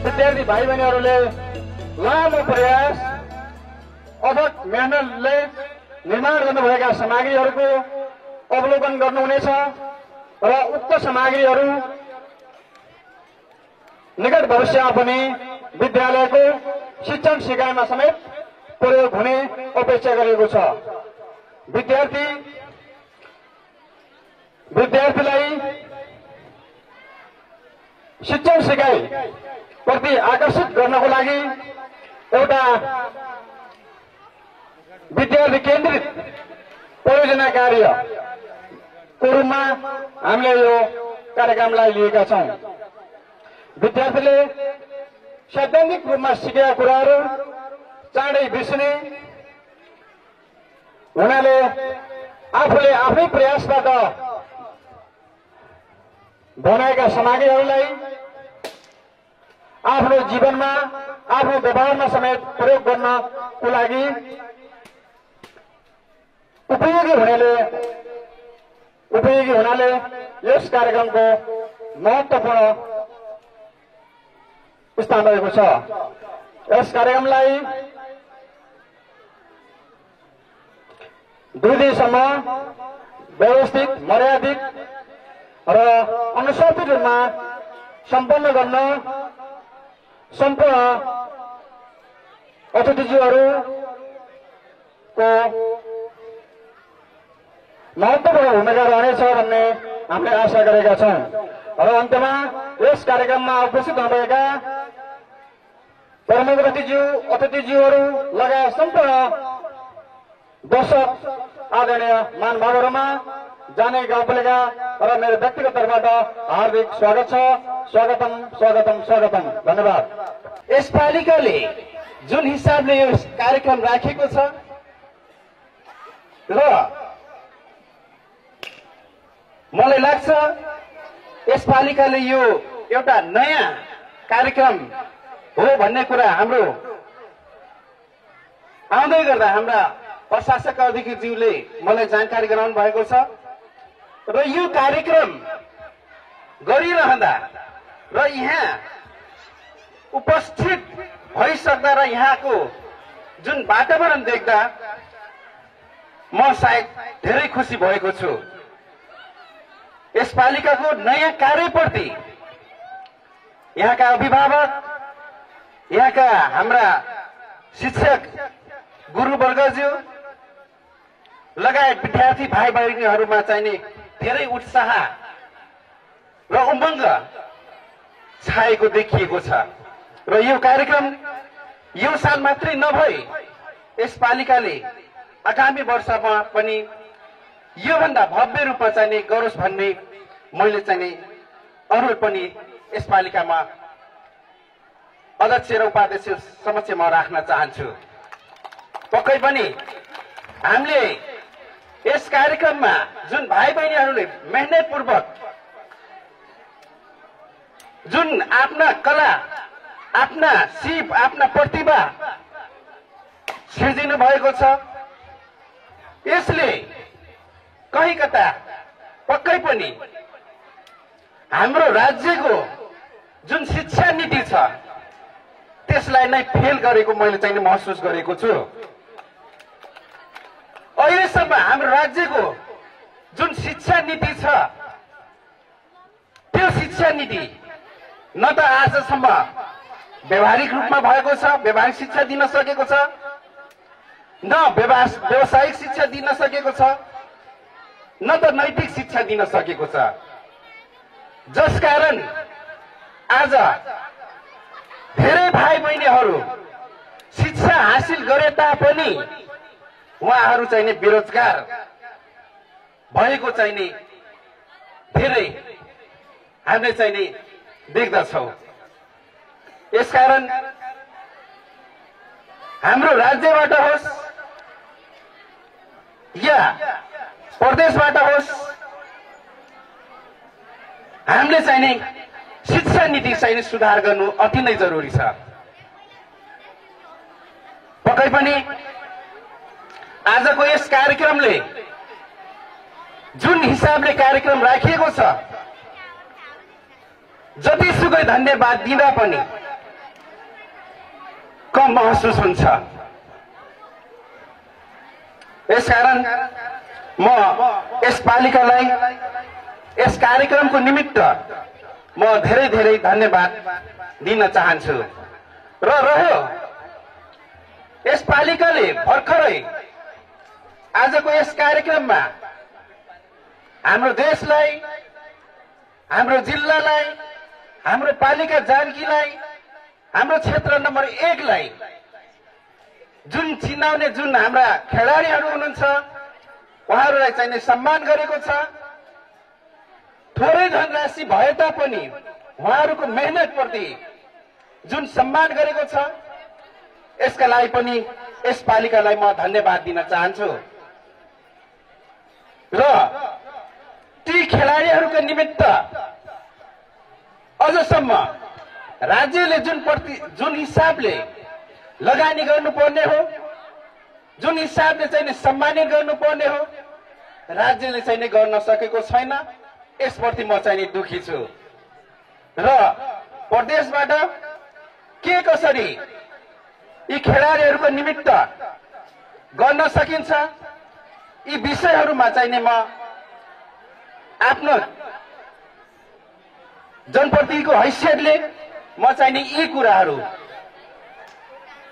विद्यार्थी भाइ बहिनीहरूले लामो प्रयास अथक मेहनतले निर्माण गर्नुभएका सामग्रीहरूको अवलोकन गर्नुहुनेछ र उक्त सामग्रीहरू निकट भविष्यमा पनि विद्यालयको शिक्षण सिकाइमा समेत प्रयोग हुने अपेक्षा गरिएको छ। विद्यार्थीलाई शिक्षण सिकाइ प्रति आकर्षित गर्नको लागि एउटा विद्यार्थी केन्द्रित परियोजना कार्यको रूपमा हामीले यो कार्यक्रमलाई लिएका छौं। विद्यार्थीले सैद्धान्तिक रूपमा सिकेका कुराहरू चाँडै बिर्सिने हुनाले आफूले आफ्नै प्रयासबाट बनाएका सामग्रीहरूलाई आफ्नो जीवनमा आफ्नो व्यवहारमा समेत प्रयोग गर्नको लागि उपयोगी हुनाले यस कार्यक्रमको महत्त्वपूर्ण स्थान रहेको छ। यस कार्यक्रमलाई 2 दिनसम्म व्यवस्थित, मर्यादित र अनुशासित रूपमा सम्पन्न गर्न सम्पूर्ण अतिथिज्यूहरूको महत्त्वपूर्ण भूमिका रहनेछ भन्ने हामीले आशा गरेका छौं। र अन्त्यमा यस कार्यक्रममा उपस्थित हुनुभएका प्रमुख अतिथिज्यूहरू लगायत सम्पूर्ण दर्शक आदरणीय महानुभावहरूमा जाने गाउँपालिका र मेरो व्यक्तिगत तर्फबाट हार्दिक स्वागत छ। स्वागतम स्वागतम स्वागतम। धन्यवाद। यस पालिकाले जुन हिसाबले यो कार्यक्रम राखेको छ र मलाई लाग्छ यस पालिकाले यो एउटा नयाँ कार्यक्रम हो भन्ने कुरा हाम्रो आउँदै गर्दा हाम्रा प्रशासक अधिकारीज्यूले मलाई जानकारी गराउनु भएको छ र यो कार्यक्रम गरिरहँदा र यहाँ उपस्थित भइसक्दा र यहाँको जुन वातावरण देख्दा म सायद धेरै खुसी भएको छु। यस पालिकाको नयाँ कार्यप्रति यहाँका अभिभावक यहाँका हाम्रा शिक्षक गुरुवर्गज्यू लगायत विद्यार्थी भाइ बहिनीहरूमा चाहिने धेरै उत्साह र उमङ्ग छाएको देखिएको छ र यो कार्यक्रम यो साल मात्रै नभई यस पालिकाले आगामी वर्षमा पनि योभन्दा भव्य रूपमा चाहिने गरोस् भन्ने मैले चाहिने अनुरोध पनि यस पालिकामा अध्यक्ष र उपाध्यक्ष समक्ष म राख्न चाहन्छु। पक्कै पनि हामीले यस कार्यक्रममा जुन भाइ बहिनीहरूले मेहनतपूर्वक जुन आफ्ना कला, आफ्ना सिप, आफ्ना प्रतिभा सिर्जिनु भएको छ, यसले कहीँ कता पक्कै पनि हाम्रो राज्यको जुन शिक्षा नीति छ त्यसलाई नै फेल गरेको मैले चाहिँ महसुस गरेको छु। अहिलेसम्म हाम्रो राज्यको जुन शिक्षा नीति छ त्यो शिक्षा नीति न त आजसम्म व्यवहारिक रूपमा भएको छ, व्यवहारिक शिक्षा दिन सकेको छ, न व्यावसायिक शिक्षा दिन सकेको छ, न त नैतिक शिक्षा दिन सकेको छ। जसकारण आज धेरै भाइ बहिनीहरू शिक्षा हासिल गरे तापनि उहाँहरू चाहिने बेरोजगार भएको चाहिने धेरै हामीले चाहिने देख्दछौँ। यसकारण हाम्रो राज्यबाट होस् या प्रदेशबाट होस् हामीले चाहिने शिक्षा नीति चाहिने सुधार गर्नु अति नै जरुरी छ। पक्कै पनि आजको यस कार्यक्रमले जुन हिसाबले कार्यक्रम राखिएको छ जतिसुकै धन्यवाद दिँदा पनि कम महसुस हुन्छ। यसकारण म यस पालिकालाई यस कार्यक्रमको निमित्त म धेरै धेरै धन्यवाद दिन चाहन्छु। र रह्यो यस पालिकाले भर्खरै आजको यस कार्यक्रममा हाम्रो देशलाई, हाम्रो जिल्लालाई, हाम्रो पालिका जानकीलाई, हाम्रो क्षेत्र नम्बर 1 लाई जुन चिनाउने जुन हाम्रा खेलाडीहरू हुनुहुन्छ उहाँहरूलाई चाहिने सम्मान गरेको छ। थोरै धनराशि भए तापनि उहाँहरूको मेहनतप्रति जुन सम्मान गरेको छ यसका लागि पनि यस पालिकालाई म धन्यवाद दिन चाहन्छु। र ती खेलाडीहरूको निमित्त अझसम्म राज्यले जुन हिसाबले लगानी गर्नुपर्ने हो, जुन हिसाबले चाहिँ सम्मानित गर्नुपर्ने हो, राज्यले चाहिँ गर्न सकेको छैन। यसप्रति म चाहिँ दुखी छु। र प्रदेशबाट के कसरी यी खेलाडीहरूको निमित्त गर्न सकिन्छ यी विषयहरूमा चाहिँ म आफ्नो जनप्रतिनिधिको हैसियतले म चाहिँ यी कुराहरू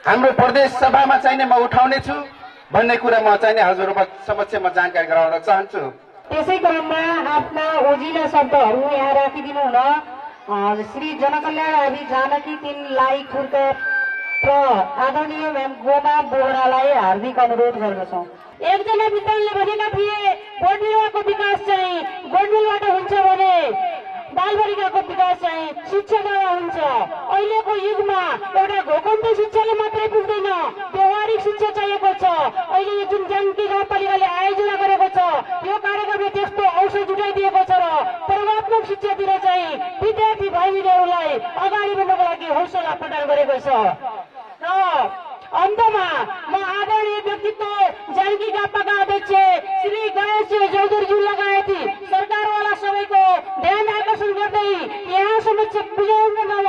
हाम्रो प्रदेश सभामा चाहिँ म उठाउने छु भन्ने कुरा म चाहिँ हजुरहरु समक्ष म जानकारी गराउन चाहन्छु। त्यसै क्रममा आफ्ना ओजिला शब्दहरू यहाँ राखिदिनु हुन श्री जनकल्याण अधि जानकी 3 लाई खुर्का र आदरणीय म्याम गोमा बोहरालाई हार्दिक अनुरोध गर्दछौँ। एकजना विद्वानले भनेका थिए बोर्डबिरुवाको विकास चाहिँ बोर्डबिरुवाबाट हुन्छ भने बालबालिकाको विकास चाहिँ शिक्षाबाट हुन्छ। अहिलेको युगमा एउटा घोकम्पे शिक्षाले मात्रै पुग्दैन, व्यवहारिक शिक्षा चाहिएको छ। अहिले जुन जानकी गाउँपालिकाले आयोजना गरेको छ यो कार्यक्रमले त्यस्तो अवसर जुटाइदिएको छ र प्रभावत्मक शिक्षातिर चाहिँ विद्यार्थी भाइबहिनीहरूलाई अगाडि बढ्नको लागि हौसला प्रदान गरेको छ। र अन्तमा म आदरणीय व्यक्तित्व जानकी गापाका अध्यक्ष श्री गणेश चौधरीज्यू लगायत सरकारवाला सबैको ध्यान आकर्षण गर्दै यहाँ समक्ष विनम्र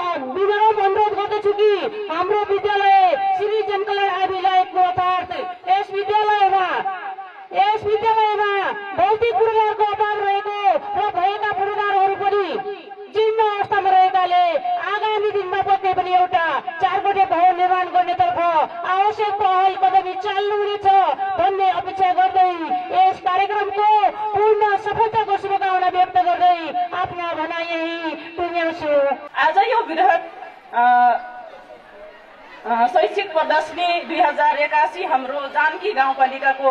अनुरोध गर्दछु कि हाम्रो विद्यालय श्री जनकल्याण आदिलायकको अर्थात् यस विद्यालयमा भौतिक पूर्वाधारको अभाव रहेको र भएका पूर्वाधारहरू पनि जीर्ण अवस्थामा रहेकाले आगामी दिनमा पक्कै पनि एउटा 4 कोठे निर्माण गर्नेतर्फ आवश्यक पहल कदमी चाल्नु हुनेछ भन्ने अपेक्षा गर्दै यस कार्यक्रमको पूर्ण सफलताको शुभकामना व्यक्त गर्दै आफ्ना भनाइ यही टुङ्ग्याउँछु। आज यो वृहत शैक्षिक प्रदर्शनी 2081 हाम्रो जानकी गाउँपालिकाको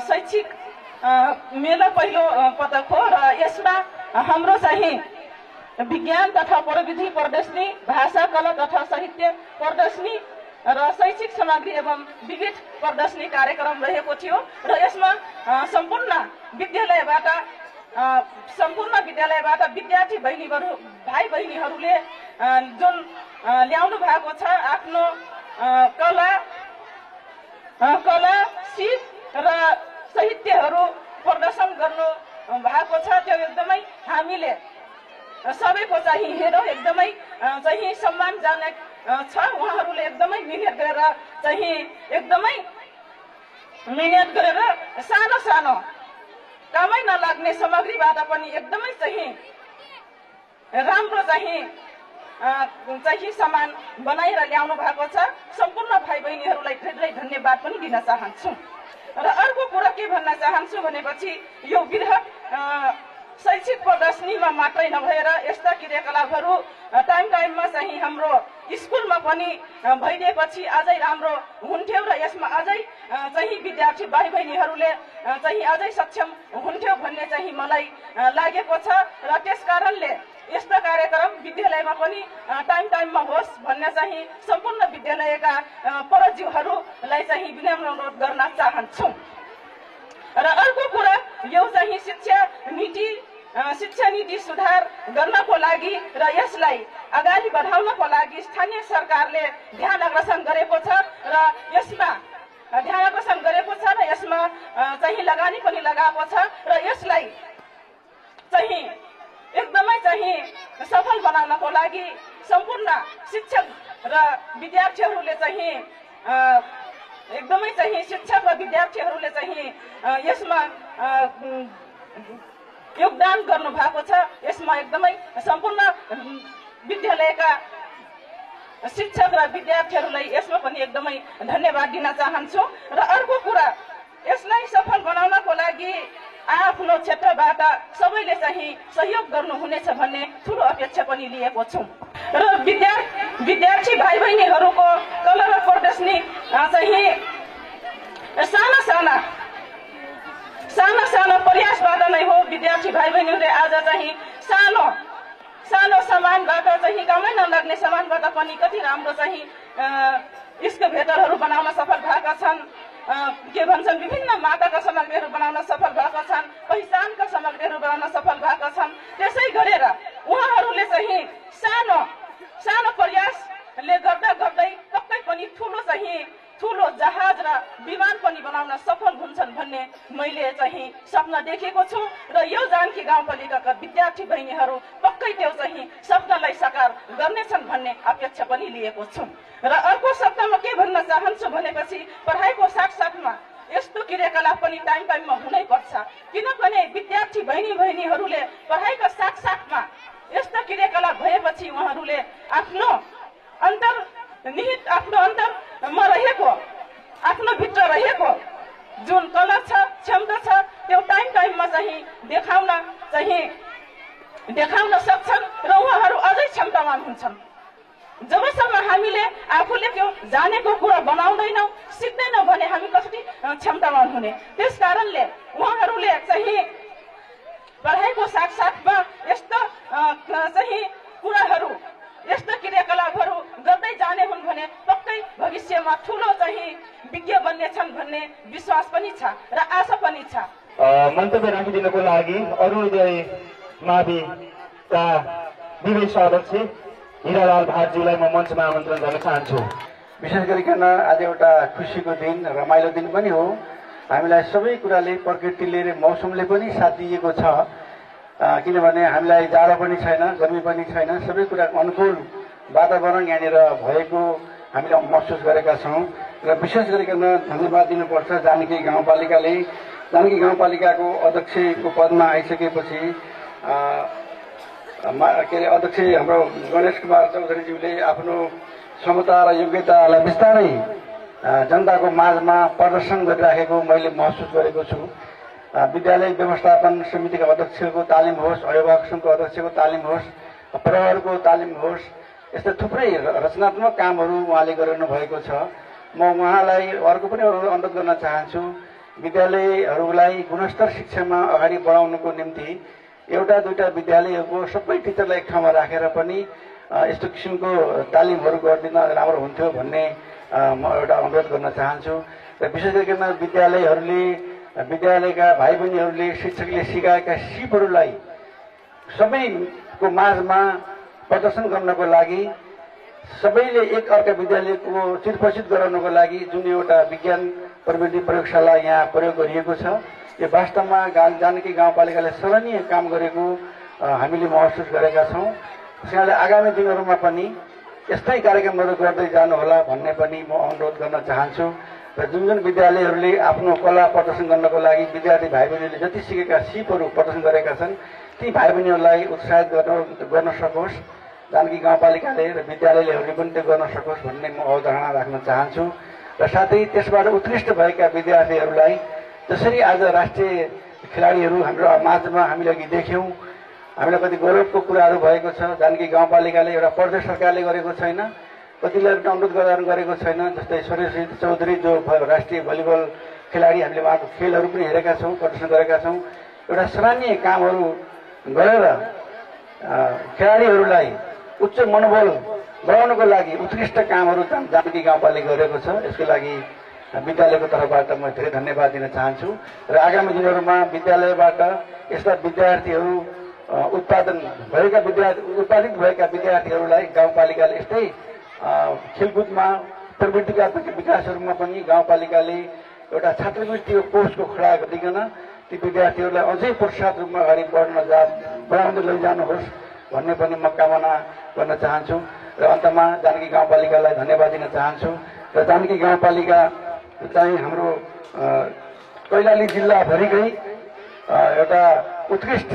शैक्षिक मेला पहिलो पटक हो र यसमा हाम्रो चाहिँ विज्ञान तथा प्रविधि प्रदर्शनी, भाषा कला तथा साहित्य प्रदर्शनी र शैक्षिक सामग्री एवं विविध प्रदर्शनी कार्यक्रम रहेको थियो र यसमा सम्पूर्ण विद्यालयबाट विद्यार्थी भाइ बहिनीहरूले जुन ल्याउनु भएको छ आफ्नो कला सिप र साहित्यहरू प्रदर्शन गर्नु भएको छ। त्यो एकदमै हामीले सबैको चाहिँ हेरौँ एकदमै चाहिँ सम्मानजनक छ। उहाँहरूले एकदमै मिहिनेत गरेर सानो सानो कामै नलाग्ने सामग्रीबाट पनि एकदमै चाहिँ राम्रो चाहिँ सामान बनाएर ल्याउनु भएको छ। सम्पूर्ण भाइ बहिनीहरूलाई धेरै धन्यवाद पनि दिन चाहन्छु। र अर्को कुरा के भन्न चाहन्छु भनेपछि यो वृहत शैक्षिक प्रदर्शनीमा मात्रै नभएर यस्ता क्रियाकलापहरू टाइममा चाहिँ हाम्रो स्कुलमा पनि भइदिएपछि अझै राम्रो हुन्थ्यो र यसमा अझै चाहिँ विद्यार्थी भाइ बहिनीहरूले चाहिँ अझै सक्षम हुन्थ्यो भन्ने चाहिँ मलाई लागेको छ र त्यसकारणले यस्ता कार्यक्रम विद्यालयमा पनि टाइममा होस् भन्ने चाहिँ सम्पूर्ण विद्यालयका परजीवहरूलाई चाहिँ विनम्र अनुरोध गर्न चाहन्छु। र अर्को कुरा यो चाहिँ शिक्षा नीति सुधार गर्नको लागि र यसलाई अगाडि बढाउनको लागि स्थानीय सरकारले ध्यान आकर्षण गरेको छ र यसमा चाहिँ लगानी पनि लगाएको छ र यसलाई चाहिँ एकदमै चाहिँ सफल बनाउनको लागि सम्पूर्ण शिक्षक र विद्यार्थीहरूले चाहिँ एकदमै चाहिँ शिक्षक र विद्यार्थीहरूले चाहिँ यसमा योगदान गर्नु भएको छ। यसमा एकदमै सम्पूर्ण विद्यालयका शिक्षक र विद्यार्थीहरूलाई यसमा पनि एकदमै धन्यवाद दिन चाहन्छु। र अर्को कुरा यसलाई सफल बनाउनको लागि आफ्नो क्षेत्रबाट सबैले चाहिँ सहयोग गर्नुहुनेछ भन्ने ठुलो अपेक्षा पनि लिएको छु। र विद्यार्थी भाइ बहिनीहरूको कला र प्रदर्शनी चाहिँ साना प्रयासबाट नै हो। विद्यार्थी भाइ बहिनीहरूले आज चाहिँ सानो सामानबाट चाहिँ कामै नलाग्ने सामानबाट पनि कति राम्रो चाहिँ एक्सकेभेटरहरू बनाउन सफल भएका छन्। के भन्छन् विभिन्न माटाका सामग्रीहरू बनाउन सफल भएका छन्, पहिचानका सामग्रीहरू बनाउन सफल भएका छन्। त्यसै गरेर उहाँहरूले चाहिँ सानो प्रयासले गर्दै पक्कै पनि ठुलो जहाज र विमान पनि बनाउन सफल हुन्छन् भन्ने मैले चाहिँ सपना देखेको छु र यो जानकी गाउँपालिकाका विद्यार्थी बहिनीहरू पक्कै त्यो चाहिँ सपनालाई साकार गर्नेछन् भन्ने अपेक्षा पनि लिएको छु। र अर्को शब्दमा के भन्न चाहन्छु भनेपछि पढाइको साथसाथमा यस्तो क्रियाकलाप पनि टाइममा हुनै पर्छ। किनभने विद्यार्थी बहिनीहरूले पढाइका साथसाथमा यस्ता क्रियाकलाप भएपछि उहाँहरूले आफ्नो अन्तरमा रहेको आफ्नो भित्र रहेको जुन कला छ, क्षमता छ, त्यो टाइममा चाहिँ देखाउन सक्छन् र उहाँहरू अझै क्षमतावान हुन्छन्। जबसम्म हामीले आफूले त्यो जानेको कुरा बनाउँदैनौँ, सिक्दैनौँ भने हामी कसरी क्षमतावान हुने। त्यसकारणले उहाँहरूले चाहिँ पढाइको साथसाथमा यस्तो चाहिँ कुराहरू, यस्ता क्रियाकलापहरू गर्दै जाने हुन् भने पक्कै भविष्यमा ठुलो चाहिँ विज्ञ बन्नेछन् भन्ने विश्वास पनि छ र आशा पनि छ। मन्तव्य राखिदिनको लागि अरुणोदय माविका विवेश अध्यक्ष हिरालाल भाटज्यूलाई म मञ्चमा आमन्त्रण गर्न चाहन्छु। विशेष गरिकन आज एउटा खुसीको दिन, रमाइलो दिन पनि हो। हामीलाई सबै कुराले, प्रकृतिले र मौसमले पनि साथ दिएको छ। किनभने हामीलाई जाडो पनि छैन, गर्मी पनि छैन, सबै कुरा अनुकूल वातावरण यहाँनिर भएको हामीले महसुस गरेका छौँ। र विशेष गरिकन धन्यवाद दिनुपर्छ जानकी गाउँपालिकाले। जानकी गाउँपालिकाको अध्यक्षको पदमा आइसकेपछि के अरे अध्यक्ष हाम्रो गणेश कुमार चौधरीज्यूले आफ्नो क्षमता र योग्यतालाई बिस्तारै जनताको माझमा प्रदर्शन गरिराखेको मैले महसुस गरेको छु। विद्यालय व्यवस्थापन समितिका अध्यक्षको तालिम होस्, अभिभावक सङ्घको अध्यक्षको तालिम होस्, प्रहरको तालिम होस्, यस्ता थुप्रै रचनात्मक कामहरू उहाँले गरिरहनु भएको छ। म उहाँलाई अर्को पनि अनुरोध गर्न चाहन्छु, विद्यालयहरूलाई गुणस्तर शिक्षामा अगाडि बढाउनुको निम्ति एउटा दुईटा विद्यालयहरूको सबै टिचरलाई एक ठाउँमा राखेर पनि यस्तो किसिमको तालिमहरू गरिदिन राम्रो हुन्थ्यो भन्ने म एउटा अनुरोध गर्न चाहन्छु। र विशेष गरिकन विद्यालयका भाइ बहिनीहरूले शिक्षकले सिकाएका सिपहरूलाई सबैको माझमा प्रदर्शन गर्नको लागि, सबैले एक अर्का विद्यालयको चिरपरिचित गराउनको लागि जुन एउटा विज्ञान प्रविधि प्रयोगशाला यहाँ प्रयोग गरिएको छ, यो वास्तवमा जानकी गाउँपालिकाले सराहनीय काम गरेको हामीले महसुस गरेका छौँ। त्यसैले आगामी दिनहरूमा पनि यस्तै कार्यक्रमहरू गर्दै जानुहोला भन्ने पनि म अनुरोध गर्न चाहन्छु। र जुन विद्यालयहरूले आफ्नो कला प्रदर्शन गर्नको लागि विद्यार्थी भाइ बहिनीले जति सिकेका सिपहरू प्रदर्शन गरेका छन् ती भाइ बहिनीहरूलाई उत्साहित गर्न सकोस् जानकी गाउँपालिकाले र विद्यालयहरूले पनि त्यो गर्न सकोस् भन्ने म अवधारणा राख्न चाहन्छु। र साथै त्यसबाट उत्कृष्ट भएका विद्यार्थीहरूलाई जसरी आज राष्ट्रिय खेलाडीहरू हाम्रो माझमा हामीले अघि देख्यौँ, हामीलाई कति गौरवको कुराहरू भएको छ। जानकी गाउँपालिकाले एउटा प्रदेश सरकारले गरेको छैन, कतिलाई अनुरोध गरेको छैन। जस्तै सुरेश चौधरी जो राष्ट्रिय भलिबल खेलाडी, हामीले उहाँको खेलहरू पनि हेरेका छौँ, प्रदर्शन गरेका छौँ। एउटा सराहनीय कामहरू गरेर खेलाडीहरूलाई उच्च मनोबल बढाउनको लागि उत्कृष्ट कामहरू जानकी गाउँपालिका गरेको छ। यसको लागि विद्यालयको तर्फबाट म धेरै धन्यवाद दिन चाहन्छु। र आगामी दिनहरूमा विद्यालयबाट यस्ता विद्यार्थीहरू उत्पादित भएका विद्यार्थीहरूलाई गाउँपालिकाले यस्तै खेलकुदमा प्रवृत्तिकात्मक विकासहरूमा पनि गाउँपालिकाले एउटा छात्रवृत्तिको कोर्सको खडा गरिकन ती विद्यार्थीहरूलाई अझै प्रोत्साहित रूपमा अगाडि बढाउँदै लैजानुहोस् भन्ने पनि म कामना गर्न चाहन्छु। र अन्तमा जानकी गाउँपालिकालाई धन्यवाद दिन चाहन्छु। र जानकी गाउँपालिका चाहिँ हाम्रो कैलाली जिल्लाभरिकै एउटा उत्कृष्ट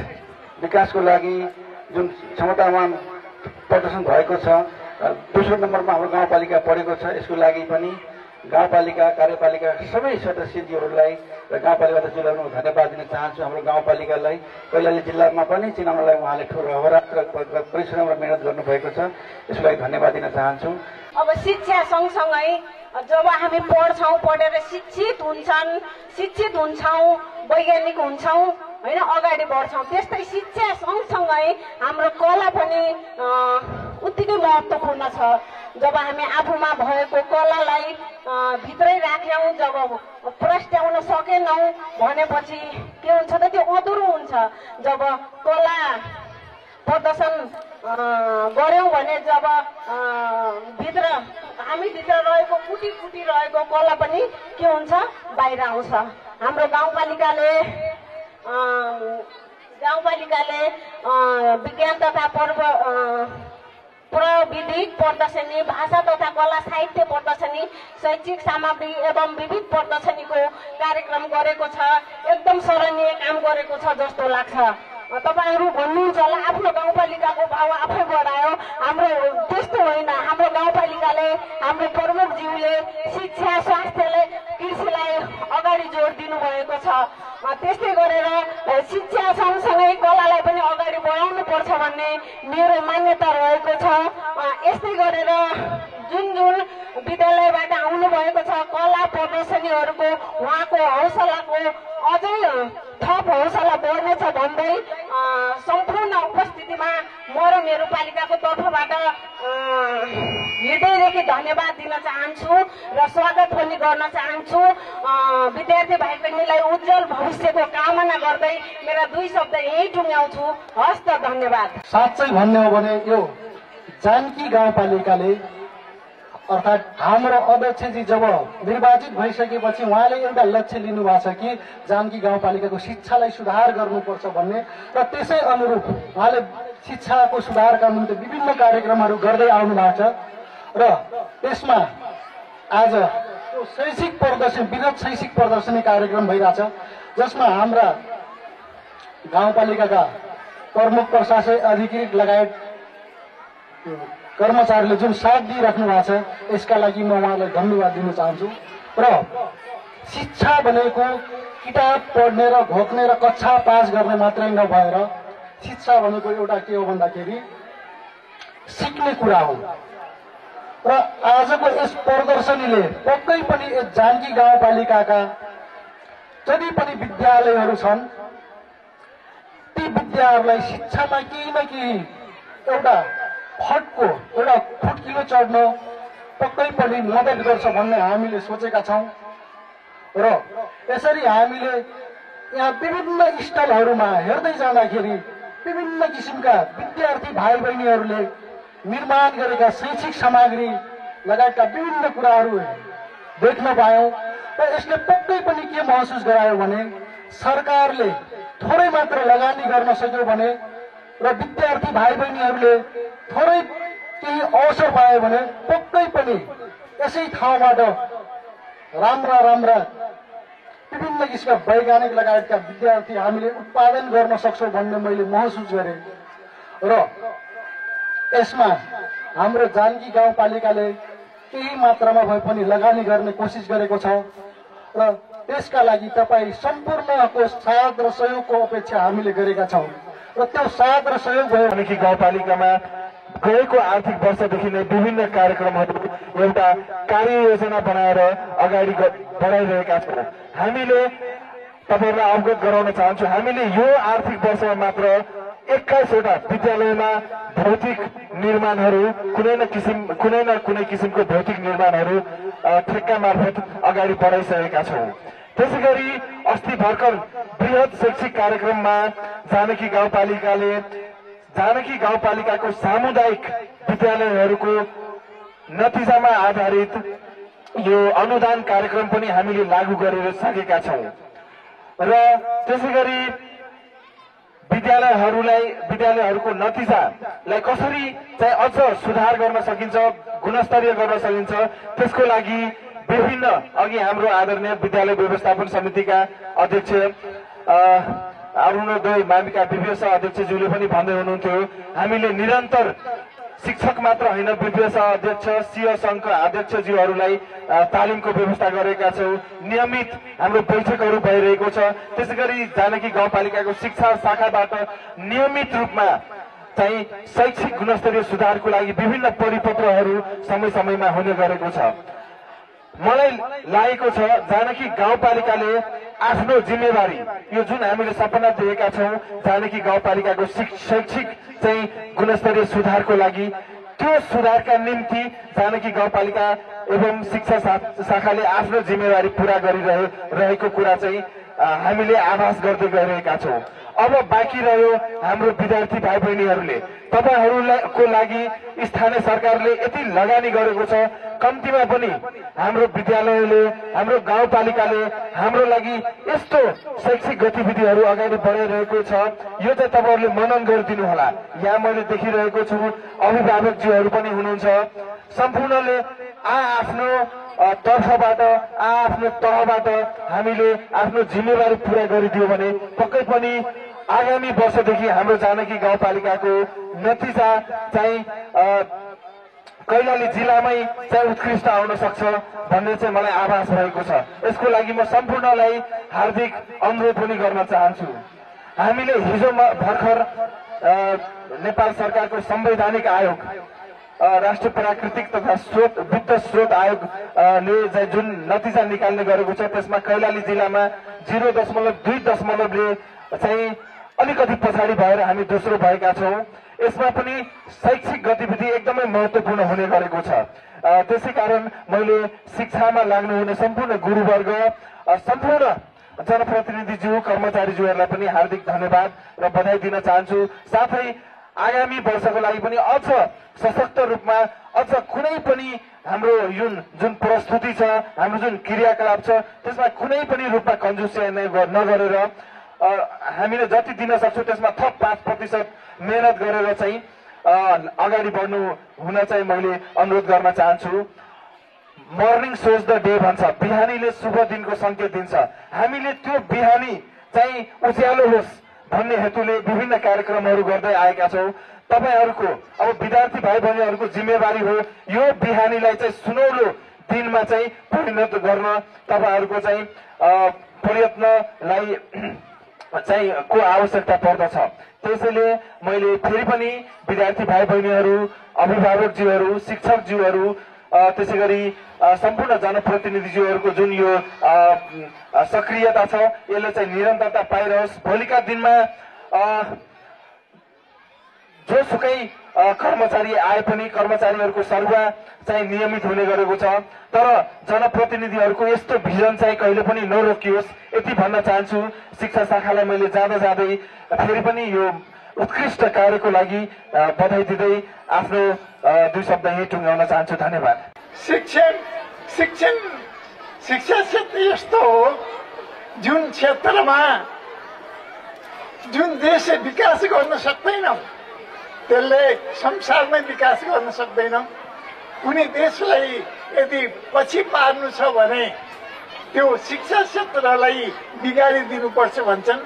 विकासको लागि जुन क्षमतावान प्रदर्शन भएको छ, दोस्रो नम्बरमा हाम्रो गाउँपालिका परेको छ। यसको लागि पनि गाउँपालिका कार्यपालिका सबै सदस्यज्यूहरूलाई र गाउँपालिका अध्यक्षज्यूलाई धन्यवाद दिन चाहन्छु। हाम्रो गाउँपालिकालाई कैलाली जिल्लामा पनि चिनाउनलाई उहाँले ठुलो अहोरात्र परिश्रम र मेहनत गर्नुभएको छ, यसको लागि धन्यवाद दिन चाहन्छु। अब शिक्षा सँगसँगै जब हामी पढ्छौँ, पढेर शिक्षित हुन्छौँ, वैज्ञानिक हुन्छौँ होइन, अगाडि बढ्छौँ, त्यस्तै शिक्षा सँगसँगै हाम्रो कला पनि उत्तिकै महत्त्वपूर्ण छ। जब हामी आफूमा भएको कलालाई भित्रै राख्यौँ, जब प्रस्ट्याउन सकेनौँ भनेपछि के हुन्छ त त्यो अधुरो हुन्छ। जब कला प्रदर्शन गऱ्यौँ भने जब हामीभित्र रहेको कुटी रहेको कला पनि के हुन्छ, बाहिर आउँछ। हाम्रो गाउँपालिकाले विज्ञान तथा प्रविधिक प्रदर्शनी, भाषा तथा कला साहित्य प्रदर्शनी, शैक्षिक सामग्री एवं विविध प्रदर्शनीको कार्यक्रम गरेको छ। एकदम सराहनीय काम गरेको छ जस्तो लाग्छ। तपाईहरु भन्नुहुन्छ होला आफ्नो गाउँपालिकाको भाव आफै बढायो, हाम्रो त्यस्तो होइन। हाम्रो गाउँपालिकाले, हाम्रो प्रमुखज्यूले शिक्षा, स्वास्थ्यले, कृषिलाई अगाडि जोड दिनु भएको छ। त्यस्तै गरेर शिक्षा सँगसँगै कलालाई पनि अगाडि बढाउनु पर्छ भन्ने मेरो मान्यता रहेको छ। यस्तै गरेर जुन विद्यालयबाट आउनु भएको छ कला प्रदर्शनीहरूको उहाँको हौसलाको अझै थप हौसला बढ्नेछ भन्दै सम्पूर्ण उपस्थितिमा म र मेरो पालिकाको तर्फबाट हृदयदेखि धन्यवाद दिन चाहन्छु र स्वागत पनि गर्न चाहन्छु। विद्यार्थी भाइ बहिनीलाई उज्जवल भविष्यको कामना गर्दै मेरा दुई शब्द यही टुङ्ग्याउँछु। हस्त धन्यवाद। साँच्चै भन्ने हो भने यो जानकी गाउँपालिकाले अर्थात् हाम्रो अध्यक्षजी जब निर्वाचित भइसकेपछि उहाँले एउटा लक्ष्य लिनु भएको छ कि जानकी गाउँपालिकाको शिक्षालाई सुधार गर्नुपर्छ भन्ने, र त्यसै अनुरूप उहाँले शिक्षाको सुधारका निम्ति विभिन्न कार्यक्रमहरू गर्दै आउनु भएको छ। र त्यसमा आज शैक्षिक प्रदर्शनी, विगत शैक्षिक प्रदर्शनी कार्यक्रम भइरहेछ, जसमा हाम्रा गाउँपालिकाका प्रमुख प्रशासकीय अधिकृत लगायत कर्मचारीले जुन साथ दिइराख्नु भएको छ यसका लागि म उहाँलाई धन्यवाद दिन चाहन्छु। र शिक्षा भनेको किताब पढ्ने र घोक्ने र कक्षा पास गर्ने मात्रै नभएर शिक्षा भनेको एउटा के हो भन्दाखेरि सिक्ने कुरा हो। र आजको यस प्रदर्शनीले पक्कै पनि यस जानकी गाउँपालिकाका जति पनि विद्यालयहरू छन् ती विद्याहरूलाई शिक्षामा केही न केही एउटा फुटकिलो चढ्न पक्कै पनि मद्दत गर्छ भन्ने हामीले सोचेका छौँ। र यसरी हामीले यहाँ विभिन्न स्थलहरूमा हेर्दै जाँदाखेरि विभिन्न किसिमका विद्यार्थी भाइ बहिनीहरूले निर्माण गरेका शैक्षिक सामग्री लगायतका विभिन्न कुराहरू देख्न पायौँ। र यसले पक्कै पनि के महसुस गरायो भने सरकारले थोरै मात्र लगानी गर्न सक्यो भने र विद्यार्थी भाइ बहिनीहरूले थोरै केही अवसर पायो भने पक्कै पनि यसै ठाउँबाट राम्रा विभिन्न किसिमका वैज्ञानिक लगायतका विद्यार्थी हामीले उत्पादन गर्न सक्छौँ भन्ने मैले महसुस गरेँ। र यसमा हाम्रो जानकी गाउँपालिकाले केही मात्रामा भए पनि लगानी गर्ने कोसिस गरेको छ र त्यसका लागि तपाईँ सम्पूर्णको साथ र सहयोगको अपेक्षा हामीले गरेका छौँ। र त्यो साथ र सहयोग भयो भने कि गाउँपालिकामा गएको आर्थिक वर्षदेखि नै विभिन्न कार्यक्रमहरू एउटा कार्ययोजना बनाएर अगाडि बढाइरहेका छौँ। हामीले तपाईँहरूलाई अवगत गराउन चाहन्छु, हामीले यो आर्थिक वर्षमा मात्र 21वटा विद्यालयमा भौतिक निर्माणहरू कुनै न कुनै किसिमको भौतिक निर्माणहरू ठेक्का मार्फत अगाडि बढाइसकेका छौँ। त्यसैगरी अस्ति भर्खर बृहत शैक्षिक कार्यक्रममा जानकी गाउँपालिकाको सामुदायिक विद्यालयहरूको नतिजामा आधारित यो अनुदान कार्यक्रम पनि हामीले लागू गरेर सकेका छौँ। र त्यसैगरी विद्यालयहरूको नतिजालाई कसरी चाहिँ अझ सुधार गर्न सकिन्छ, गुणस्तरीय गर्न सकिन्छ, त्यसको लागि विभिन्न अघि हाम्रो आदरणीय विद्यालय व्यवस्थापन समितिका अध्यक्ष अरुणोदय माविका विभिन्न अध्यक्षज्यूले पनि भन्दै हुनुहुन्थ्यो, हामीले निरन्तर शिक्षक मात्र होइन विभिन्न अध्यक्ष सिंह संघका अध्यक्षज्यूहरूलाई तालिमको व्यवस्था गरेका छौँ। नियमित हाम्रो बैठकहरू भइरहेको छ। त्यसैगरी जानकी गाउँपालिकाको शिक्षा शाखाबाट नियमित रूपमा चाहिँ शैक्षिक गुणस्तरीय सुधारको लागि विभिन्न परिपत्रहरू समय समयमा हुने गरेको छ। मलाई लागेको छ जानकी गाउँपालिकाले आफ्नो जिम्मेवारी यो जुन हामीले सपना देखेका छौँ जानकी गाउँपालिकाको शैक्षिक चाहिँ गुणस्तरीय सुधारको लागि, त्यो सुधारका निम्ति जानकी गाउँपालिका एवं शिक्षा शाखाले आफ्नो जिम्मेवारी पूरा गरिरहेको कुरा चाहिँ हामीले आभास गर्दै गइरहेका छौँ। अब बाँकी रह्यो हाम्रो विद्यार्थी भाइ बहिनीहरूले, तपाईहरूको लागि स्थानीय सरकारले यति लगानी गरेको छ, कम्तीमा पनि हाम्रो विद्यालयले हाम्रो गाउँपालिकाले हाम्रो लागि यस्तो शैक्षिक गतिविधिहरू अगाडि बढाइरहेको छ, यो चाहिँ तपाईँहरूले मनन गरिदिनु होला। यहाँ मैले देखिरहेको छु अभिभावकज्यूहरू पनि हुनुहुन्छ, सम्पूर्णले आफ्नो तर्फबाट आफ्नो तहबाट हामीले आफ्नो जिम्मेवारी पूरा गरिदियो भने पक्कै पनि आगामी वर्षदेखि हाम्रो जानकी गाउँपालिकाको नतिजा चाहिँ कैलाली जिल्लामै चाहिँ उत्कृष्ट आउन सक्छ भन्ने चाहिँ मलाई आभास भएको छ। यसको लागि म सम्पूर्णलाई हार्दिक अनुरोध पनि गर्न चाहन्छु। हामीले हिजो भर्खर नेपाल सरकारको संवैधानिक आयोग राष्ट्रिय प्राकृतिक तथा वित्त स्रोत आयोगले जुन नतिजा निकाल्ने गरेको छ त्यसमा कैलाली जिल्लामा 0.2 चाहिँ अलिकति पछाडि भएर हामी दोस्रो भएका छौँ। यसमा पनि शैक्षिक गतिविधि एकदमै महत्त्वपूर्ण हुने गरेको छ। त्यसै कारण मैले शिक्षामा लाग्नुहुने सम्पूर्ण गुरुवर्ग, सम्पूर्ण जनप्रतिनिधिज्यू, कर्मचारीज्यूहरूलाई पनि हार्दिक धन्यवाद र बधाई दिन चाहन्छु। साथै आगामी वर्षको लागि पनि अझ सशक्त रूपमा अझ कुनै पनि हाम्रो जुन प्रस्तुति छ, हाम्रो जुन क्रियाकलाप छ त्यसमा कुनै पनि रूपमा कन्जुसिया नगरेर हामीले जति दिन सक्छौँ त्यसमा थप 5% मेहनत गरेर चाहिँ अगाडि बढ्नु हुन चाहिँ मैले अनुरोध गर्न चाहन्छु। मर्निङ सोज द डे भन्छ, बिहानीले शुभ दिनको संकेत दिन्छ। हामीले त्यो बिहानी चाहिँ उज्यालो होस् भन्ने हेतुले विभिन्न कार्यक्रमहरू गर्दै आएका छौँ। तपाईहरूको अब विद्यार्थी भाइ बहिनीहरूको जिम्मेवारी हो यो बिहानीलाई चाहिँ सुनौलो दिनमा चाहिँ परिणत गर्न तपाईहरूको चाहिँ प्रयत्नलाई चाहिँ को आवश्यकता पर्दछ। त्यसैले मैले फेरि पनि विद्यार्थी भाइ बहिनीहरू, अभिभावकज्यूहरू, शिक्षकज्यूहरू, त्यसै गरी सम्पूर्ण जनप्रतिनिधिज्यूहरूको जुन यो सक्रियता छ यसले चाहिँ निरन्तरता पाइरहोस्। भोलिका दिनमा जोसुकै कर्मचारी आए पनि कर्मचारीहरूको सरुवा चाहिँ नियमित हुने गरेको छ, तर जनप्रतिनिधिहरूको यस्तो भिजन चाहिँ कहिले पनि नरोकियोस् यति भन्न चाहन्छु। शिक्षा शाखालाई मैले जाँदा जाँदै फेरि पनि यो उत्कृष्ट कार्यको लागि बधाई दिँदै आफ्नो 2 शब्द यही टुङ्गाउन चाहन्छु। धन्यवाद। शिक्षा क्षेत्र यस्तो हो जुन क्षेत्रमा जुन देशले विकास गर्न सक्दैन त्यसले संसारमै विकास गर्न सक्दैन। कुनै देशलाई यदि पछि पार्नु छ भने त्यो शिक्षा क्षेत्रलाई बिगारिदिनुपर्छ भन्छन्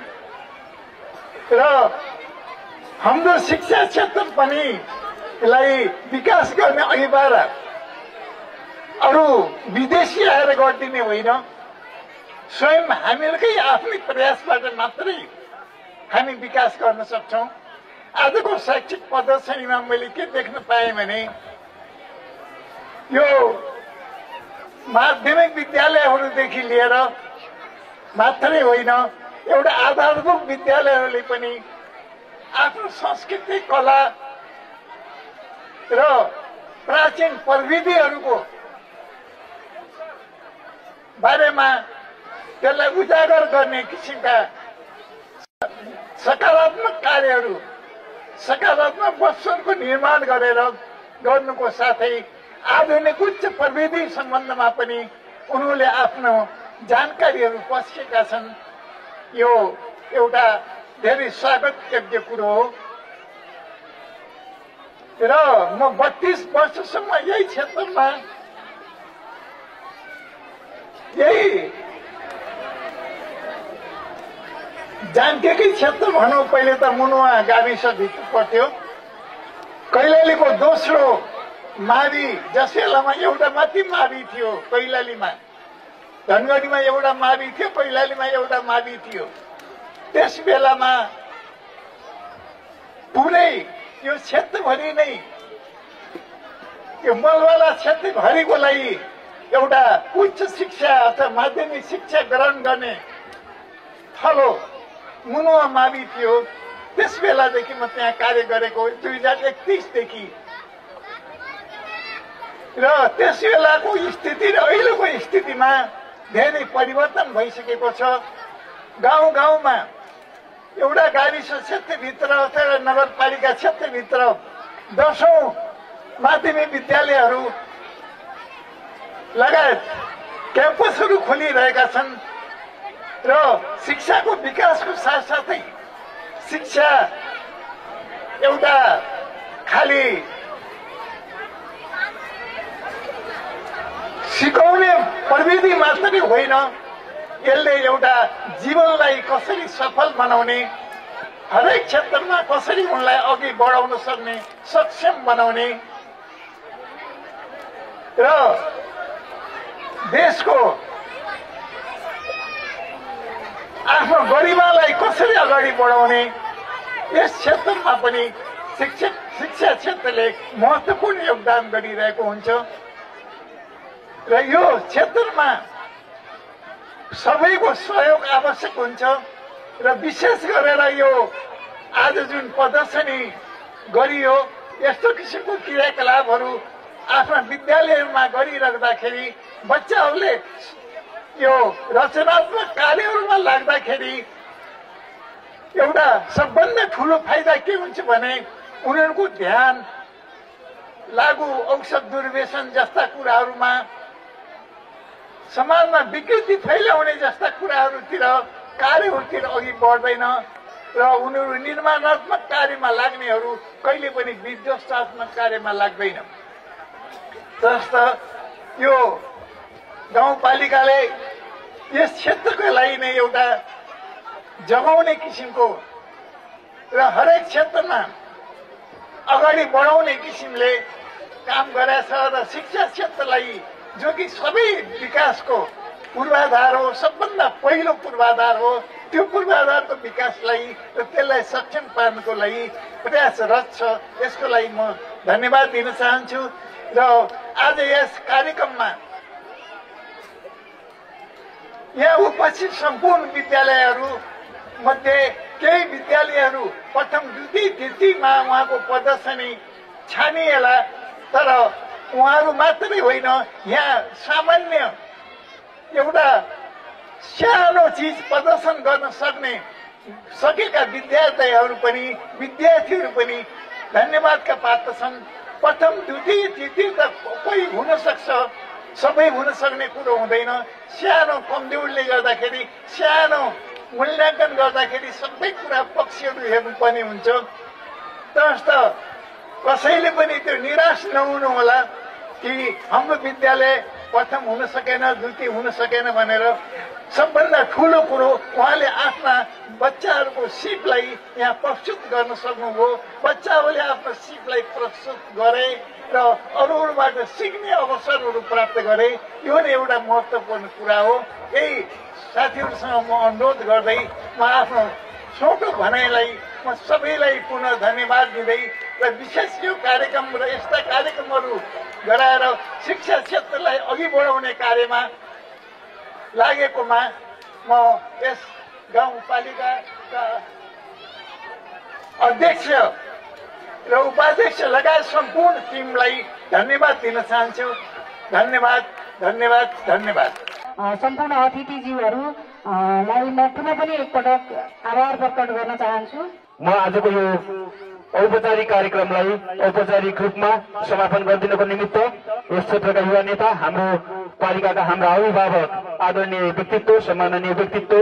र हाम्रो शिक्षा क्षेत्र पनि यसलाई विकास गर्ने अनिवार्य अरू विदेशी आएर गरिदिने होइन, स्वयं हामीहरूकै आफ्नै प्रयासबाट मात्रै हामी विकास गर्न सक्छौँ। आजको शैक्षिक प्रदर्शनीमा मैले के देख्न पाएँ भने यो माध्यमिक विद्यालयहरूदेखि लिएर मात्रै होइन एउटा आधारभूत विद्यालयहरूले पनि आफ्नो संस्कृति, कला र प्राचीन प्रविधिहरूको बारेमा त्यसलाई उजागर गर्ने किसिमका सकारात्मक कार्यहरू, सकारात्मक वस्तुहरूको निर्माण गरेर गर्नुको साथै आधुनिक उच्च प्रविधि सम्बन्धमा पनि उनीहरूले आफ्नो जानकारीहरू पस्केका छन्। यो एउटा धेरै स्वागत योग्य कुरो हो र म 32 वर्षसम्म यही क्षेत्रमा यही जानकीकै क्षेत्र भनौँ, पहिले त मुनुवा गाविस भित्र पर्थ्यो। कैलालीको दोस्रो मावि जस बेलामा एउटा माथि मावि थियो कैलालीमा, धनगढीमा एउटा मावि थियो, कैलालीमा एउटा मावि थियो। त्यस बेलामा पुरै यो क्षेत्रभरि नै यो मलवाला क्षेत्रभरिको लागि एउटा उच्च शिक्षा अथवा माध्यमिक शिक्षा ग्रहण गर्ने थलो मुनुवा मावि थियो। त्यस बेलादेखि म त्यहाँ कार्य गरेको 2031 देखि र त्यस बेलाको स्थिति र अहिलेको स्थितिमा धेरै परिवर्तन भइसकेको छ। गाउँ गाउँमा एउटा गाविस क्षेत्रभित्र अथवा नगरपालिका क्षेत्रभित्र 10औं माध्यमिक विद्यालयहरू लगायत क्याम्पसहरू खोलिरहेका छन् र शिक्षाको विकासको साथसाथै शिक्षा एउटा खालि सिकाउने प्रविधि मात्रै होइन, यसले एउटा जीवनलाई कसरी सफल बनाउने, हरेक क्षेत्रमा कसरी उनलाई अघि बढाउन सक्ने, सक्षम बनाउने र देशको आफ्नो गरिमालाई कसरी अगाडि बढाउने यस क्षेत्रमा पनि शिक्षा क्षेत्रले महत्त्वपूर्ण योगदान गरिरहेको हुन्छ र यो क्षेत्रमा सबैको सहयोग आवश्यक हुन्छ र विशेष गरेर यो आज जुन प्रदर्शनी गरियो यस्तो किसिमको क्रियाकलापहरू आफ्ना विद्यालयहरूमा गरिराख्दाखेरि बच्चाहरूले यो रचनात्मक कार्यहरूमा लाग्दाखेरि एउटा सबभन्दा ठुलो फाइदा के हुन्छ भने उनीहरूको ध्यान लागु औषध दुर्व्यसन जस्ता कुराहरूमा, समाजमा विकृति फैलाउने जस्ता कुराहरूतिर, कार्यहरूतिर अघि बढ्दैन र उनीहरू निर्माणात्मक कार्यमा लाग्नेहरू कहिले पनि विध्वंसात्मक कार्यमा लाग्दैन। जस्तो यो गाउँपालिकाले यस क्षेत्रको लागि नै एउटा जगाउने किसिमको र हरेक क्षेत्रमा अगाडि बढाउने किसिमले काम गरेछ र शिक्षा क्षेत्रलाई जो कि सबै विकासको पूर्वाधार हो, सबभन्दा पहिलो पूर्वाधार हो, त्यो पूर्वाधारको विकासलाई र त्यसलाई सक्षम पार्नको लागि प्रयासरत छ। यसको लागि म धन्यवाद दिन चाहन्छु। र आज यस कार्यक्रममा यहाँ उपस्थित सम्पूर्ण विद्यालयहरू मध्ये केही विद्यालयहरू प्रथम द्वितीय तृतीयमा उहाँको प्रदर्शनी छानिएला, तर उहाँहरू मात्रै होइन, यहाँ सामान्य एउटा सानो चिज प्रदर्शन गर्न सकेका विद्यार्थीहरू पनि धन्यवादका पात्र छन्। प्रथम द्वितीय तृतीय त कोही हुन सक्छ, सबै हुन सक्ने कुरो हुँदैन। सानो कमजोरले गर्दाखेरि, सानो मूल्याङ्कन गर्दाखेरि सबै कुरा पक्षहरू हेर्नुपर्ने हुन्छ। तसर्थ कसैले पनि त्यो निराश नहुनु होला कि हाम्रो विद्यालय प्रथम हुन सकेन, द्वितीय हुन सकेन भनेर। सबभन्दा ठुलो कुरो उहाँले आफ्ना बच्चाहरूको सिपलाई यहाँ प्रस्तुत गर्न सक्नुभयो। बच्चाहरूले आफ्नो सिपलाई प्रस्तुत गरे र अरूबाट सिक्ने अवसरहरू प्राप्त गरे। यो नै एउटा महत्त्वपूर्ण कुरा हो। यही साथीहरूसँग म अनुरोध गर्दै म आफ्नो छोटो भनाइलाई म सबैलाई पुनः धन्यवाद दिँदै र विशेष यो कार्यक्रम र यस्ता कार्यक्रमहरू गराएर शिक्षा क्षेत्रलाई अघि बढाउने कार्यमा लागेकोमा म यस गाउँपालिकाका अध्यक्ष र उपाध्यक्ष लगायत सम्पूर्ण टिमलाई धन्यवाद दिन चाहन्छु। धन्यवाद, धन्यवाद, धन्यवाद। सम्पूर्ण अतिथिज्यूहरूलाई म पुनः पनि एकपटक आभार प्रकट गर्न चाहन्छु। म आजको यो औपचारिक कार्यक्रमलाई औपचारिक रूपमा समापन गरिदिनको निमित्त यस क्षेत्रका युवा नेता, हाम्रो पालिकाका हाम्रा अभिभावक, आदरणीय व्यक्तित्व, सम्माननीय व्यक्तित्व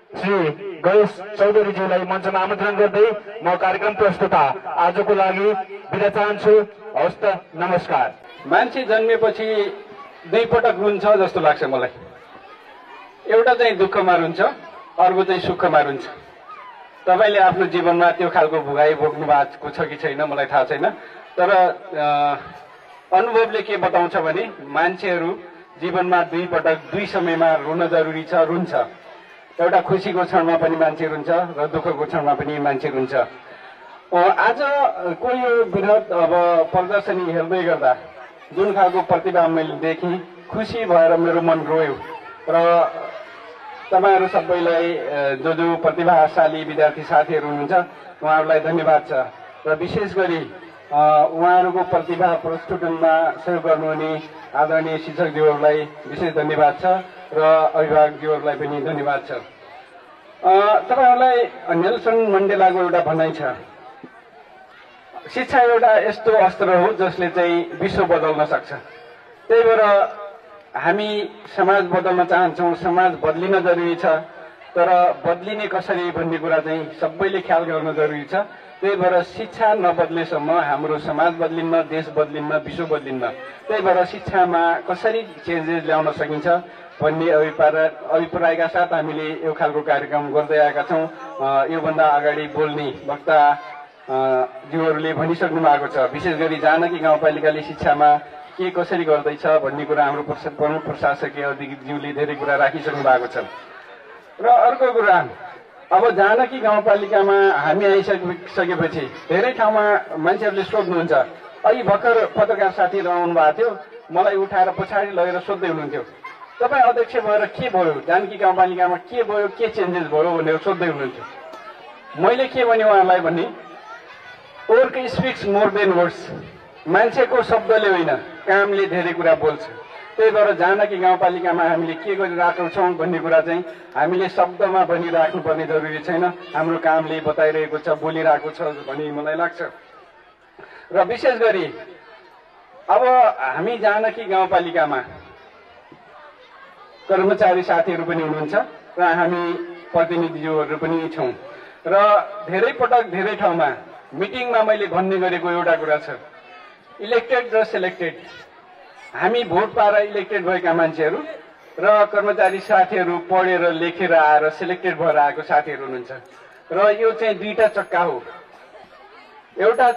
श्री गणेश चौधरीज्यूलाई मञ्चमा आमन्त्रण गर्दै म कार्यक्रम प्रस्तुता आजको लागि बिदा चाहन्छु। हवस् त, नमस्कार। मान्छे जन्मेपछि दुई पटक रुन्छ जस्तो लाग्छ मलाई। एउटा चाहिँ दुःखमा रुन्छ, अर्को चाहिँ सुखमा रुन्छ। तपाईँले आफ्नो जीवनमा त्यो खालको भोगाई भोग्नु भएको छ कि छैन मलाई थाहा छैन, तर अनुभवले के बताउँछ भने मान्छेहरू जीवनमा दुई पटक दुई समयमा रुन जरुरी छ, रुन्छ। एउटा खुसीको क्षणमा पनि मान्छे रुन्छ र दुःखको क्षणमा पनि मान्छे रुन्छ। आजको यो वृहत अब प्रदर्शनी हेर्दै गर्दा जुन खालको प्रतिभा मैले देखेँ, खुसी भएर मेरो मन रोयो। र तपाईहरू सबैलाई जो प्रतिभाशाली विद्यार्थी साथीहरू हुनुहुन्छ उहाँहरूलाई धन्यवाद छ। र विशेष गरी उहाँहरूको प्रतिभा प्रस्फुटनमा सहयोग गर्नुहुने आदरणीय शिक्षकज्यूहरूलाई विशेष धन्यवाद छ र अभिभावकज्यूहरूलाई पनि धन्यवाद छ। तपाईँहरूलाई नेल्सन मण्डेलाको एउटा भनाइ छ, शिक्षा एउटा यस्तो अस्त्र हो जसले चाहिँ विश्व बदल्न सक्छ। त्यही भएर हामी समाज बदल्न चाहन्छौँ, समाज बदलिन जरुरी छ, तर बदलिने कसरी भन्ने कुरा चाहिँ सबैले ख्याल गर्न जरुरी छ। त्यही भएर शिक्षा नबदलेसम्म हाम्रो समाज बदलिन्न, देश बदलिन्न, विश्व बदलिन्न। त्यही भएर शिक्षामा कसरी चेन्जेस ल्याउन सकिन्छ भन्ने अभिप्रायका साथ हामीले यो खालको कार्यक्रम गर्दै आएका छौँ। योभन्दा अगाडि बोल्ने वक्ता ज्यूहरूले भनिसक्नु भएको छ। विशेष गरी जानकी गाउँपालिकाले शिक्षामा के कसरी गर्दैछ भन्ने कुरा हाम्रो प्रमुख प्रशासकीय अधिज्यूले धेरै कुरा राखिसक्नु भएको छ। र अर्को कुरा, अब जानकी गाउँपालिकामा हामी आइसकेपछि धेरै ठाउँमा मान्छेहरूले सोध्नुहुन्छ। अघि भर्खर पत्रकार साथीहरू आउनु भएको थियो, मलाई उठाएर पछाडि लगेर सोध्दै हुनुहुन्थ्यो, तपाईँ अध्यक्ष भएर के भयो, जानकी गाउँपालिकामा के भयो, के चेन्जेस भयो भनेर सोध्दै हुनुहुन्थ्यो। मैले के भने उहाँलाई भने, work speaks more than words. मान्छेको शब्दले होइन, कामले धेरै कुरा बोल्छ। त्यही भएर जानकी गाउँपालिकामा हामीले के गरिरहेको छौँ भन्ने कुरा चाहिँ हामीले शब्दमा भनिराख्नुपर्ने जरुरी छैन, हाम्रो कामले बताइरहेको छ, बोलिरहेको छ भन्ने मलाई लाग्छ। र विशेष गरी अब हामी जानकी गाउँपालिकामा कर्मचारी साथीहरू पनि हुनुहुन्छ र हामी प्रतिनिधिज्यूहरू पनि छौँ। र धेरै पटक धेरै ठाउँमा मिटिङमा मैले भन्ने गरेको एउटा कुरा छ, इलेक्टेड र सेलेक्टेड। हामी भोट पाएर इलेक्टेड भएका मान्छेहरू र कर्मचारी साथीहरू पढेर लेखेर आएर सेलेक्टेड भएर आएको साथीहरू हुनुहुन्छ। र यो चाहिँ दुईटा चक्का हो। एउटा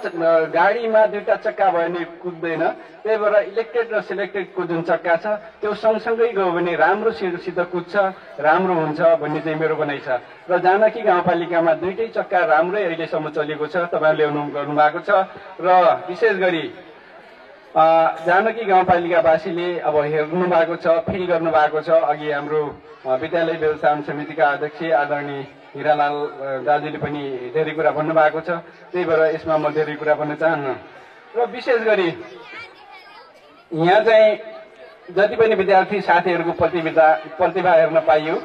गाडीमा दुईटा चक्का भयो भने कुद्दैन, त्यही भएर इलेक्टेड र सिलेक्टेडको जुन चक्का छ त्यो सँगसँगै गयो भने राम्रोसित कुद्छ, राम्रो हुन्छ भन्ने चाहिँ मेरो भनाइ छ। र जानकी गाउँपालिकामा दुईटै चक्का राम्रै अहिलेसम्म चलेको छ, तपाईँहरूले गर्नु भएको छ। र विशेष गरी जानकी गाउँपालिकावासीले अब हेर्नु भएको छ, फिल गर्नु भएको छ। अघि हाम्रो विद्यालय व्यवस्थापन समितिका अध्यक्ष आदरणीय हिरालाल दाजुले पनि धेरै कुरा भन्नुभएको छ, त्यही भएर यसमा म धेरै कुरा भन्न चाहन्न। र विशेष गरी यहाँ चाहिँ जति पनि विद्यार्थी साथीहरूको प्रतिभा हेर्न पाइयो,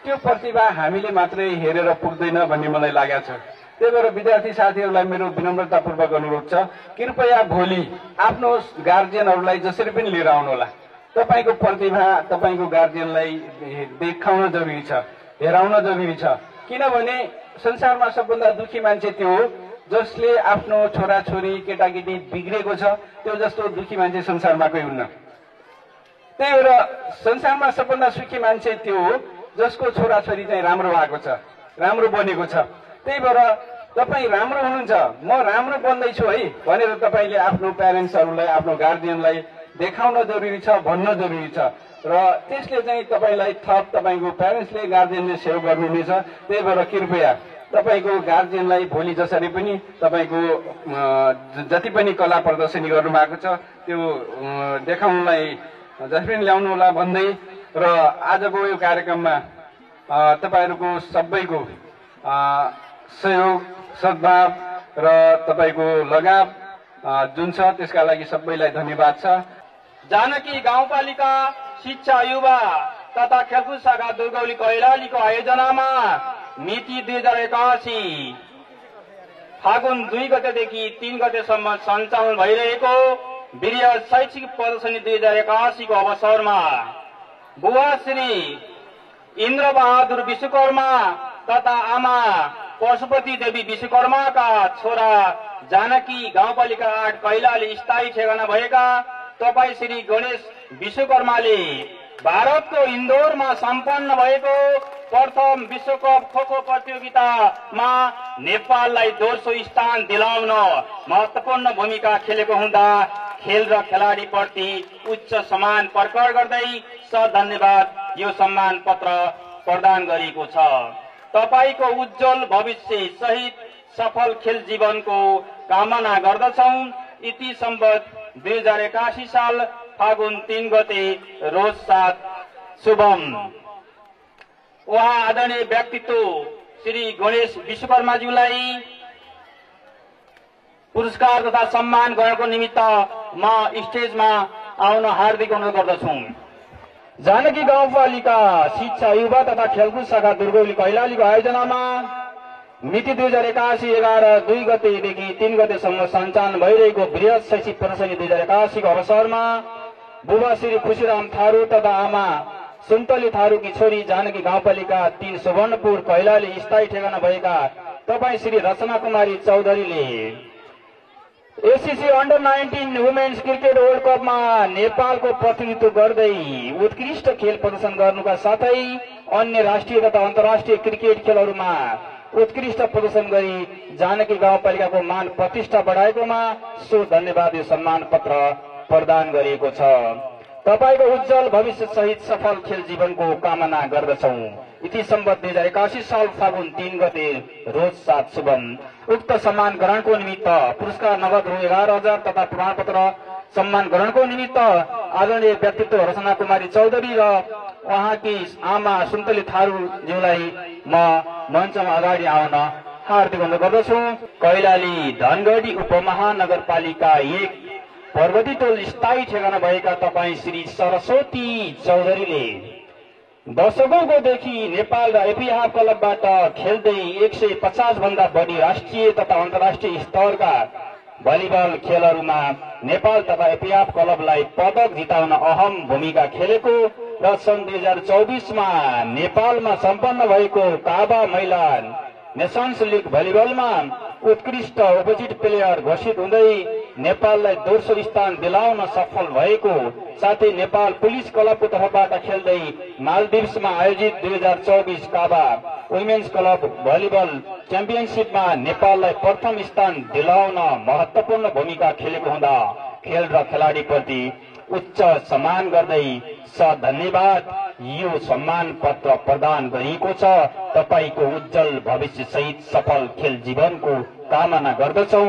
त्यो प्रतिभा हामीले मात्रै हेरेर पुग्दैन भन्ने मलाई लागेको छ। त्यही भएर विद्यार्थी साथीहरूलाई मेरो विनम्रतापूर्वक अनुरोध छ, कृपया भोलि आफ्नो गार्जियनहरूलाई जसरी पनि लिएर आउनुहोला। तपाईँको प्रतिभा तपाईँको गार्जियनलाई देखाउन जरुरी छ, हेराउन जरुरी छ। किनभने संसारमा सबभन्दा दुखी मान्छे त्यो हो जसले आफ्नो छोराछोरी केटाकेटी बिग्रेको छ, त्यो जस्तो दुखी मान्छे संसारमा कोही हुन्न। त्यही भएर संसारमा सबभन्दा सुखी मान्छे त्यो हो जसको छोराछोरी चाहिँ राम्रो भएको छ, राम्रो बनेको छ। त्यही भएर तपाईँ राम्रो हुनुहुन्छ, म राम्रो बन्दैछु है भनेर तपाईँले आफ्नो प्यारेन्ट्सहरूलाई, आफ्नो गार्जियनलाई देखाउन जरुरी छ, भन्न जरुरी छ। र त्यसले चाहिँ तपाईँलाई थप तपाईँको प्यारेन्ट्सले गार्जियनले सेवा गर्नुहुनेछ। त्यही भएर कृपया तपाईँको गार्जियनलाई भोलि जसरी पनि तपाईँको जति पनि कला प्रदर्शनी गर्नुभएको छ त्यो देखाउनलाई जसरी पनि ल्याउनु होला भन्दै, र आजको यो कार्यक्रममा तपाईँहरूको सबैको सहयोग, सद्भाव र तपाईँको लगाव जुन छ त्यसका लागि सबैलाई धन्यवाद छ। जानकी गाउँपालिका शिक्षा युवा तथा खेलकुद शाखा दुर्गौली कैलालीको आयोजनामा मिति 2081 फागुन 2 गतेदेखि 3 गतेसम्म सञ्चालन भइरहेको वृहत शैक्षिक प्रदर्शनी 2081 को अवसरमा बुवा श्री इन्द्रबहादुर विश्वकर्मा तथा आमा पशुपति देवी विश्वकर्माका छोरा जानकी गाउँपालिका 8 कैलाली स्थायी ठेगाना भएका तपाईँ श्री गणेश विश्वकर्माले भारतको इन्दौरमा सम्पन्न भएको प्रथम विश्वकप खोखो प्रतियोगितामा नेपाललाई दोस्रो स्थान दिलाउन महत्वपूर्ण भूमिका खेलेको हुँदा खेल र खेलाडीप्रति उच्च सम्मान प्रकट गर्दै धन्यवाद यो सम्मान पत्र प्रदान गरिएको छ। तपाईको उज्जवल भविष्य सहित सफल खेल जीवनको कामना गर्दछौं। इति सम्बत 2081 साल फागुन 3 गते रोज 7 शुभम। उहाँ आदरणीय व्यक्तित्व श्री गणेश विश्वकर्माज्यूलाई पुरस्कार तथा सम्मान गर्नको निमित्त म स्टेजमा आउन हार्दिक अनुरोध गर्दछु। जानकी गाउँपालिका शिक्षा युवा तथा खेलकुद शाखा दुर्गौली कैलालीको आयोजनामा मिति 2081 11 2 गतेदेखि 3 गतेसम्म सञ्चालन भइरहेको वृहत शैक्षिक प्रदर्शनी 2081 को अवसरमा बुबा श्री खुशीराम थारू तथा आमा सुन्तली थारूकी छोरी जानकी गाउँपालिका 3 सुवर्णपुर कैलाली स्थायी ठेगाना भएका तपाईँ श्री रचना कुमारी चौधरीले SCC under 19 women's cricket world कपमा नेपालको प्रतिनिधित्व गर्दै उत्कृष्ट खेल प्रदर्शन गर्नुका साथै अन्य राष्ट्रिय तथा अन्तर्राष्ट्रिय क्रिकेट खेलहरूमा उत्कृष्ट प्रदर्शन गरी जानकी गाउँपालिकाको मान प्रतिष्ठा बढाएकोमा सो धन्यवाद यो सम्मान पत्र प्रदान गरिएको छ। तपाईको उज्जवल भविष्य सहित सफल खेल जीवनको कामना गर्दछौं। इति सम्बत 2081 साल फागुन 3 गते रोज 7 शुभम। उक्त सम्मान ग्रहणको निमित्त पुरस्कार नगद रु 11,000 तथा प्रमाणपत्र सम्मान ग्रहणको निमित्त आदरणीय व्यक्तित्व रचना कुमारी चौधरी र उहाँकी आमा सुन्तली थारूज्यूलाई म मञ्चमा अगाडि आउन हार्दिक अनुरोध गर्दछु। कैलाली धनगढी उपमहानगरपालिका 1 पर्वती टोल स्थायी ठेगाना भएका तपाईँ श्री सरस्वती चौधरीले दशकौंदेखि नेपाल र एपिएफ क्लबबाट खेल्दै 150 भन्दा बढी राष्ट्रिय तथा अन्तर्राष्ट्रिय स्तरका भलिबल खेलहरूमा नेपाल तथा एपिएफ क्लबलाई पदक जिताउन अहम भूमिका खेलेको र सन् 2024 मा नेपालमा सम्पन्न भएको काबा महिला नेसन्स लीग भलिबलमा उत्कृष्ट अपोजिट प्लेयर घोषित हुँदै नेपाललाई दोस्रो स्थान दिलाउन सफल भएको, साथै नेपाल पुलिस क्लबको तर्फबाट खेल्दै मालदिभ्समा आयोजित 2024 काबा वुमेन्स क्लब भलिबल च्याम्पियनसिपमा नेपाललाई प्रथम स्थान दिलाउन महत्वपूर्ण भूमिका खेलेको हुँदा खेल र खेलाडीप्रति उच्च सम्मान गर्दै धन्यवाद यो सम्मान पत्र प्रदान गरिएको छ। तपाईको उज्जवल भविष्य सहित सफल खेल जीवनको कामना गर्दछौं।